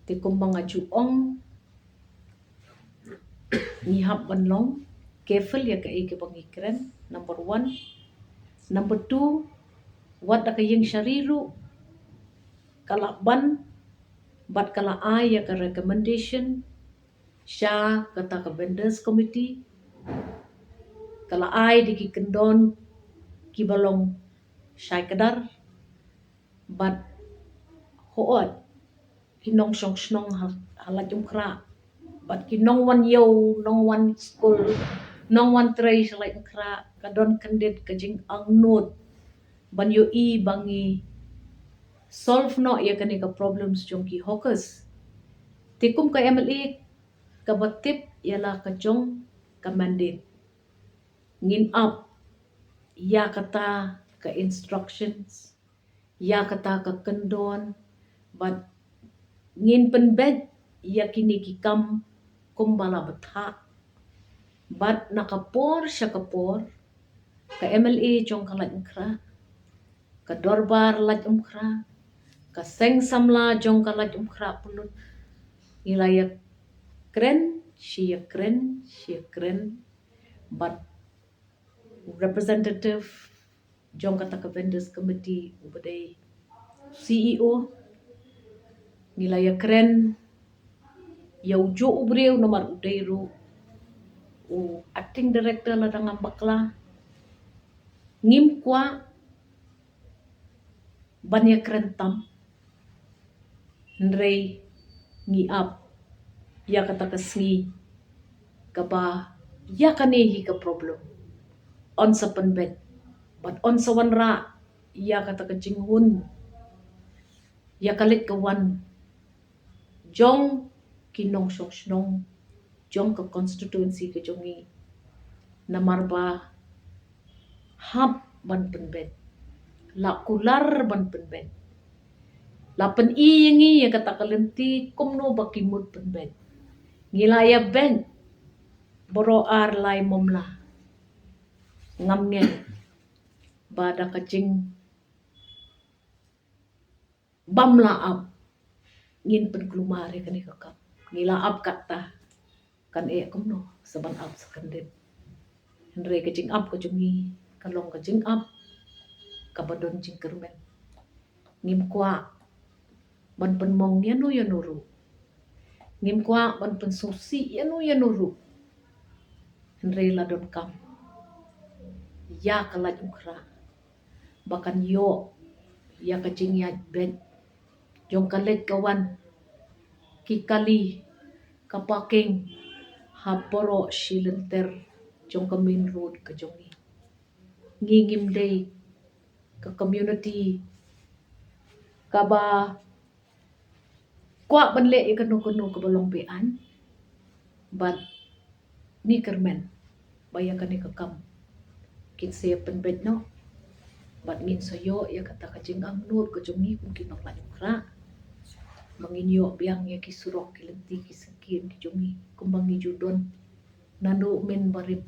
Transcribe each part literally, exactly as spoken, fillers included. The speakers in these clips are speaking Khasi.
Te kumba nga ju ong, ngi hap ban long careful ïa kaei kaba ngi kren, number one. Number two, wat da ka ïing shari ruh ka la ban, bad ka la ai ïa ka recommendation sha kata ka vendors committee, ka la ai da ki kyndon kiba long shai kdar, bad hooid ki nongshong shnong ha, ha Laitumkhrah, bad ki nongwan ïew, nongwan skul, nongwan trei sha Laitumkhrah, ka don kyndit ka jingangnud ban ïohi ba ngi solve noh ïa kane ka problems jong ki hawkers. Te kum ka M L A kaba tip ïa la ka jong ka mandate, ngin ap ïa kata ka instructions, ïa kata ka kyndon, bad ngin pynbeit ïa kine ki kam kumba la bthah. Bad na ka por sha ka por, ka M L A jong ka Laitumkhrah, ka dorbar Laitumkhrah, ka seng samla jong ka Laitumkhrah Pynlut, ngi la ïa kren shi ïa kren shi ïa kren bad representative jong kata ka vendors committee uba dei C E O, ngi la ïa kren ïa ujuh u briew namar u dei ruh u acting director lada ngam bakla. Ngim kwah ban ïa kren tam, hynrei ngi ap ïa kata ka sngi kaba ïa kane hi ka problem yn sa pynbeit bad yn sa wanrah ïa kata ka jinghun, ïa ka leit ka wan jong ki nongshong shnong jong ka constituency ka jong ngi. Namar ba hap ban pynbeit, la kular ban pynbeit, la pyni ïa ngi ïa kata ka lynti kumno ba ki mut pynbeit. Ngi la ïa beit baroh ar lai mamla. Ngam ngeit ba da ka jing bym lah ap ngin pynkulmar ïa kane ka kam. Ngi la ap kata, kan eh kumno sa ban ap sa kyndit. Hynrei ka jingap ka jong ngi ka long ka jingap kaba don jingkyrmen. Ngim kwah ban pynmong ïano ïano ruh, ngim kwah ban pynsngewsih ïano ïano ruh. Hynrei la donkam ïa ka Laitumkhrah ba kan ïoh ïa ka jingïaid beit jong ka leit ka wan, ki kali, ka parking ha baroh shi lynter jong ka main road ka jong ngi. Ngi ngim dei ka community kaba kwah ban leh ïa kano kano kaba long beaiñ. Bad ngi kyrmen ba ïa kane ka kam kin sa ïa pynbeit noh bad ngin sa ïoh ïa kata ka jingangnud ka jong ngi kum ki nong Laitumkhrah, ba ngin ïoh biang ïa ki surok, ki lynti, ki syngkien ki jong ngi kumba ngi ju don naduh mynbarim.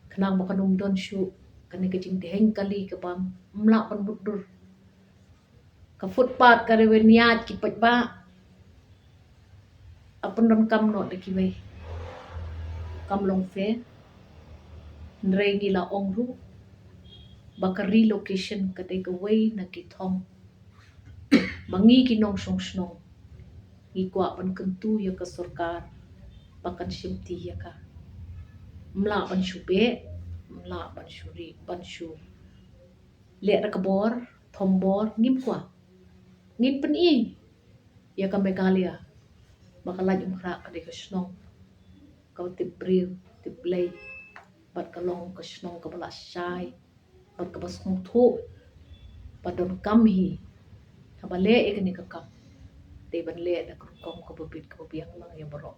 Khnang ba kan ym don shuh kane ka jingdheng kali kaba ym lah ban mutdur. Ka footpath ka riewïaid ki paidbah, a pyndonkam noh da kiwei, kam long fair. Hynrei ngi la ong ruh ba ka relocation ka dei kawei na ki thong ba ngi ki nongshong shnong ngi kwah ban kyntu ïa ka sorkar ba kan shimti ïa ka. Ym lah ban shu beh, ym lah ban shu ri, ban shu leh da ka bor, thombor, ngim kwah. Ngin pyni ïa ka Meghalaya ba ka Laitumkhrah ka dei ka shnong kaba tip briew, tip Blei, bad ka long ka shnong kaba lashai bad kaba sngewthuh ba donkam hi haba leh ïa kane ka kam, dei ban leh da ka rukom kaba bit kaba biang lang ïa baroh.